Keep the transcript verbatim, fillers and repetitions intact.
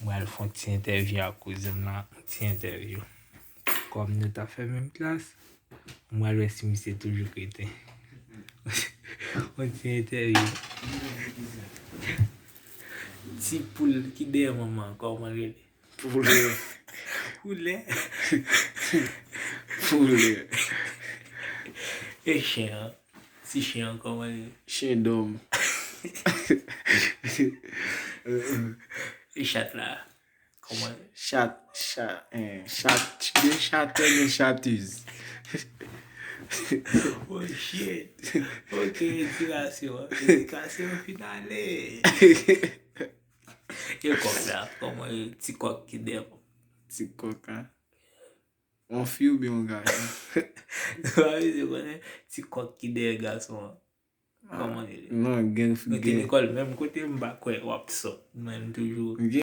Mwen al fè yon ti entèvyou ak kouzen m lan, yon ti entèvyou. Kòm nou ta fè menm klas, mwen al wè si misye toujou kreten. Yon ti entèvyou. Ti poul ki dèyè manman, kòman l rele? Poulè. Poulè. Poulè. E chen an? Ti chen an, kòman li? Chen dòm. E chat la? Kòman? Chat, chat, eh, chat, gen chatè, gen chatèz. Oh shit. Ok, edikasyon, edikasyon fin ale. E kòk la, kòman e ti kòk ki dèyè? Ti kòk la. Yon fi oubyen yon gason? Ou pa bezwen konnen ti kòk ki dèyè gason an. Kòman li ye? Non, gen, nou te gen lekòl menm kote, m pa kwè w ap sòt. Mwen, m toujou